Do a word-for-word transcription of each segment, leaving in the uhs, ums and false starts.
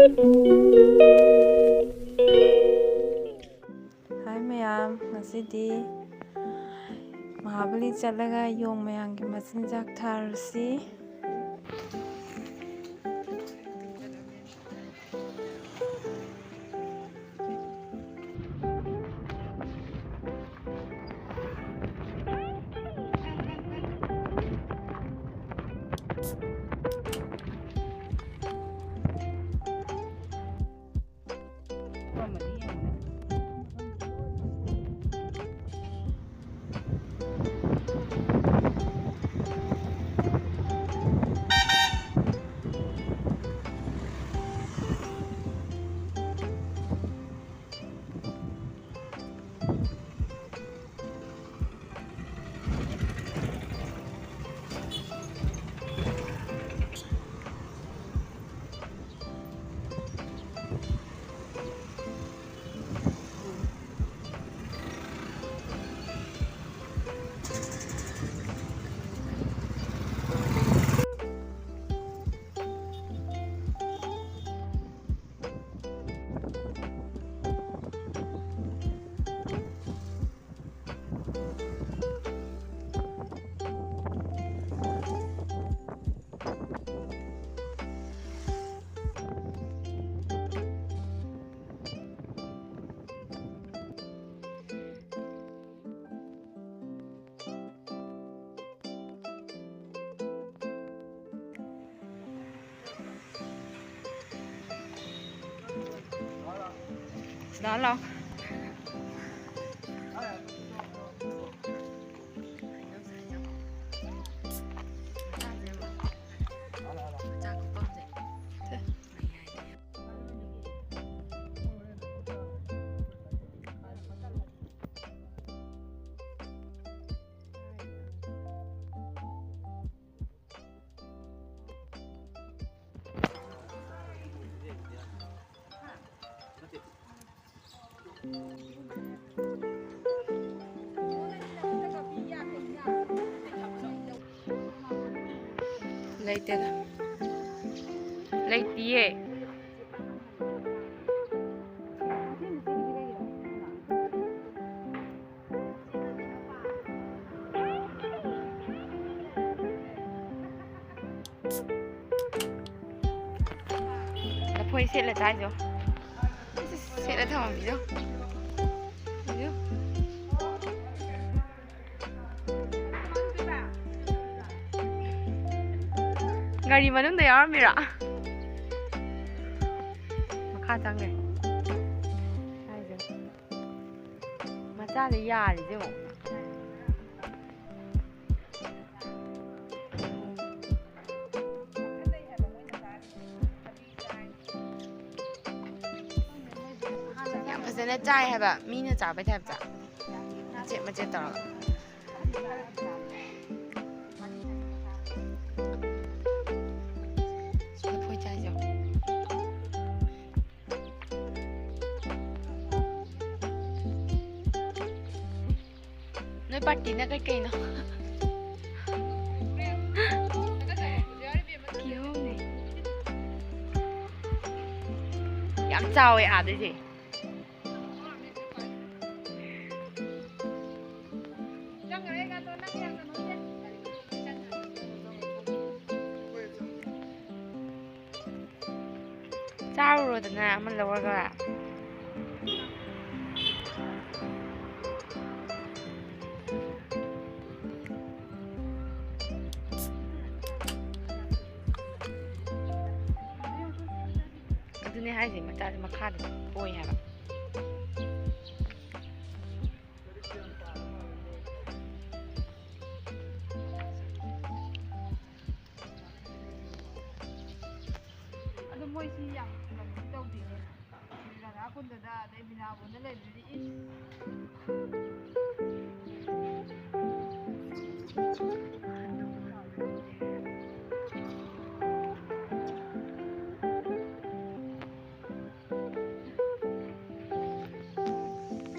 ꯍꯥꯏ ꯃꯌꯥꯝ, ꯉꯁꯤꯗꯤ ꯃꯍꯥꯕꯂꯤ ꯆꯠꯂꯒ ꯌꯣꯡ ꯃꯌꯥꯝꯒꯤ ꯃꯆꯤꯟꯖꯥꯛ ꯊꯥꯔꯨꯁꯤ꯫ ꯂꯥꯛꯑꯣ, ꯂꯥꯛꯑꯣ꯫ ꯂꯩꯇꯦꯗ꯫ ꯂꯩꯇꯤꯌꯦ꯫ ꯑꯩꯈꯣꯏ ꯁꯦꯠꯂ ꯆꯥꯏꯁꯦ ꯌꯦꯡꯉꯣ꯫ ꯁꯦꯠꯂ ꯊꯝꯃꯝꯃꯤꯗꯣ꯫ ꯒꯥꯔꯤ ꯃꯅꯨꯡꯗ ꯌꯥꯎꯔꯝꯃꯤꯔꯣ? ꯃꯈꯥ ꯆꯪꯈ꯭ꯔꯦ꯫ ꯍꯥꯏꯁꯦ꯫ ꯃꯆꯥꯁꯦ ꯌꯥꯔꯤꯁꯦ ꯌꯦꯡꯉꯣ꯫ ꯌꯥꯝ ꯐꯖꯅ ꯆꯥꯏ ꯍꯥꯏꯕ, ꯃꯤꯅ ꯆꯥꯕꯩ ꯇꯥꯏꯞꯇ꯫ ꯃꯆꯦꯠ ꯃꯆꯦꯠ ꯇꯧꯔꯒ꯫ ꯂꯐꯣꯏ ꯆꯥꯏꯁꯦ꯫ ꯅꯣꯏ ꯄꯥꯔꯇꯤꯅ ꯀꯩꯀꯩꯅꯣ? ꯀꯤꯍꯣꯝꯅꯦ꯫ ꯌꯥꯝ ꯆꯥꯎꯋꯦ ꯑꯥꯗꯩꯁꯦ꯫ ꯆꯥꯔꯨꯔꯣꯗꯅ ꯑꯃ ꯂꯧꯔꯒ꯫ ꯑꯗꯨꯅꯦ ꯍꯥꯏꯁꯦ, ꯃꯆꯥꯁꯦ ꯃꯈꯥꯗ ꯄꯣꯛꯏ ꯍꯥꯏꯕ꯫ ꯑꯗꯣ ꯃꯣꯏꯁꯤ ꯌꯥꯝ ꯀꯩꯅꯣꯗꯤ ꯇꯧꯗꯦꯅꯦ꯫ ꯔꯥꯙꯥ ꯀꯨꯟꯗꯗ ꯑꯗꯩ ꯕꯤꯅꯥꯕꯣꯟꯗ ꯂꯩꯕꯗꯨꯗꯤ ꯏꯁ꯫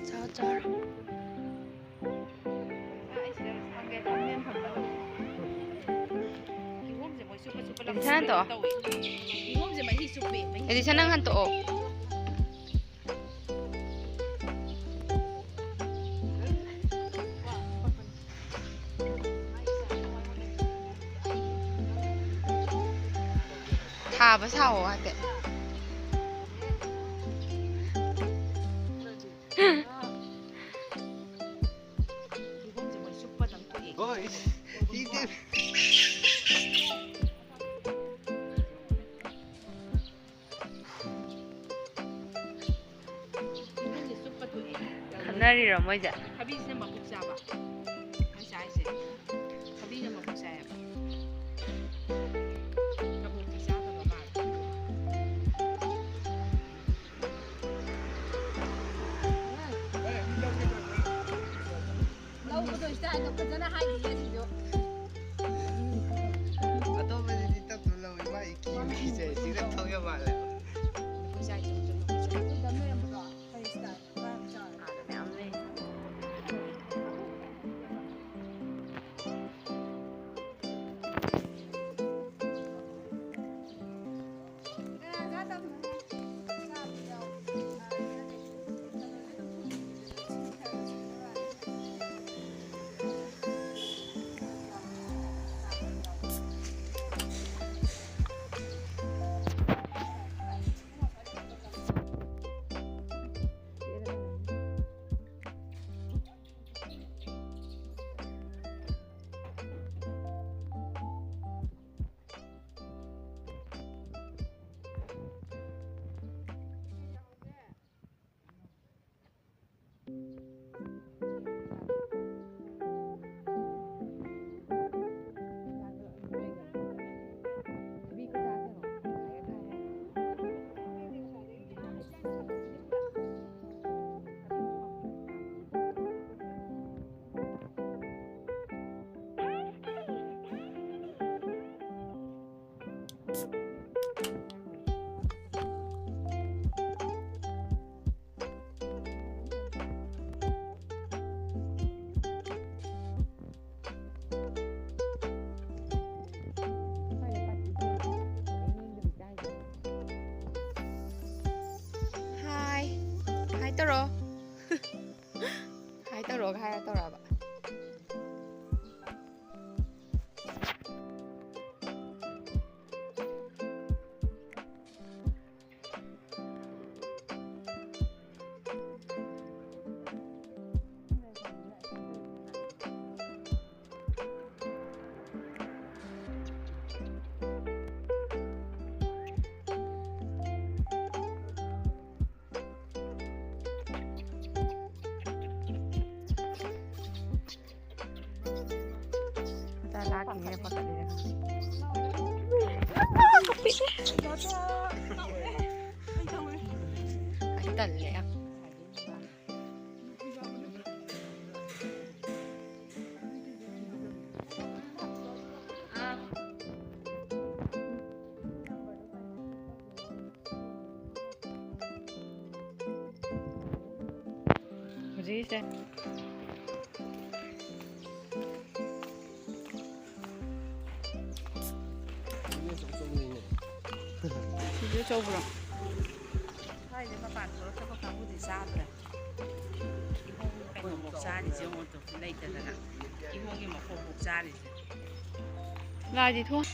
ꯆꯥꯔꯣ, ꯆꯥꯔꯣ꯫ ꯀꯤꯍꯣꯝꯁꯦ ꯃꯣꯏ ꯆꯨꯞꯄ ꯆꯨꯞꯄ ꯑꯦꯗꯤꯁꯟ ꯍꯟꯇꯣꯛꯑꯣ꯫ ꯇꯧꯋꯦ꯫ ꯀꯤꯍꯣꯝꯁꯦ ꯃꯍꯤ ꯆꯨꯞꯄꯦ, ꯃꯍꯤ ꯑꯦꯗꯤꯁꯟ, ꯅꯪ ꯍꯟꯇꯣꯛꯑꯣ꯫ ꯊꯥꯕ ꯁꯥꯑꯣ ꯍꯥꯏꯐꯦꯠ꯫ ꯀꯤꯍꯣꯝꯁꯦ ꯃꯣꯏ ꯆꯨꯞꯄꯗꯪ ꯊꯣꯛꯑꯦ꯫ ꯍꯣꯏ꯫ ꯏꯗꯤ꯫ ꯀꯤꯍꯣꯝꯁꯦ ꯆꯨꯞꯄ ꯊꯣꯛꯑꯦ꯫ ꯈꯟꯅꯔꯤꯔꯣ ꯃꯣꯏꯁꯦ? ꯊꯕꯤꯁꯤꯅ ꯃꯕꯨꯛ ꯆꯥꯕ꯫ ꯃꯣꯏ ꯆꯥꯏꯁꯦ꯫ ꯊꯕꯤꯅ ꯃꯕꯨꯛ ꯆꯥꯏꯌꯦꯕ꯫ ꯀꯕꯣꯛꯇꯤ ꯆꯥꯗꯕ ꯃꯥꯜꯂꯦ꯫ ꯂꯧꯕꯗꯣ ꯏꯁꯇꯥꯏꯜꯗꯣ ꯐꯖꯅ ꯍꯥꯏꯗꯤꯌꯦ ꯁꯤꯁꯨ꯫ ꯑꯇꯣꯞꯄꯁꯤꯗꯤ ꯇꯞꯅ ꯂꯧꯋꯦ, ꯃꯥ ꯏꯀꯤ ꯀꯤꯖꯩ, ꯁꯤꯗ ꯊꯧ ꯌꯥꯝ ꯃꯥꯜꯂꯦ꯫ ꯑꯩꯈꯣꯏ ꯁ꯭ꯋꯥꯏꯗ ꯌꯣꯟꯕꯗꯣ ꯐꯩ ꯏꯁꯇꯥꯏꯜ꯫ ꯑꯥꯗ ꯃꯌꯥꯝ ꯂꯩ꯫ ꯍꯥꯏ꯫ ꯍꯥꯏ ꯇꯧꯔꯣ꯫ ꯍꯥꯏ ꯇꯧꯔꯣꯒ ꯍꯥꯏꯔ ꯇꯧꯔꯛꯑꯕ꯫ ꯂꯥꯛꯈꯤꯅꯦ ꯄꯥꯈꯠꯂꯦ꯫ ꯑꯩ ꯇꯜꯂꯦ ꯌꯥꯝ꯫ ꯍꯧꯖꯤꯛꯁꯦ꯫ ꯁꯤꯁꯨ ꯑꯆꯧꯕ꯭ꯔꯣ? ꯁ꯭ꯋꯥꯏꯗ ꯃꯄꯥꯟ ꯊꯣꯛꯂꯛꯇꯕ ꯀꯥꯡꯕꯨꯗꯤ ꯆꯥꯗ꯭ꯔꯦ꯫ ꯀꯩꯅꯣꯐꯥꯎ ꯆꯥꯔꯤꯁꯦ ꯌꯦꯡꯉꯣ ꯇꯨ, ꯂꯩꯇꯗꯅ꯫ ꯀꯤꯍꯣꯝꯒꯤ ꯃꯈꯣꯛꯐꯥꯎ ꯆꯥꯔꯤꯁꯦ꯫ ꯂꯥꯏꯗꯤ ꯊꯣꯡ꯫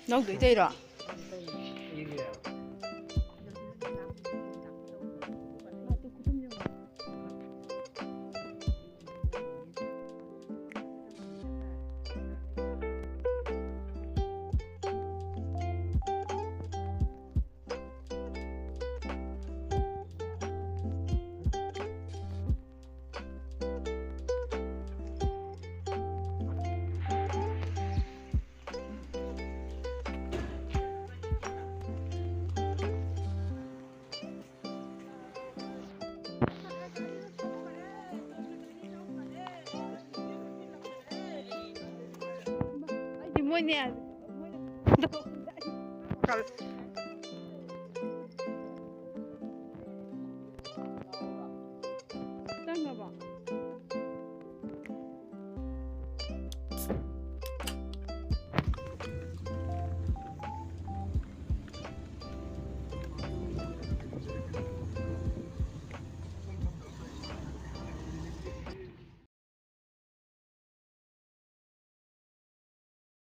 ꯂꯧꯗꯣꯏ ꯇꯩꯔꯣ? ꯃꯣꯏꯅꯦ꯫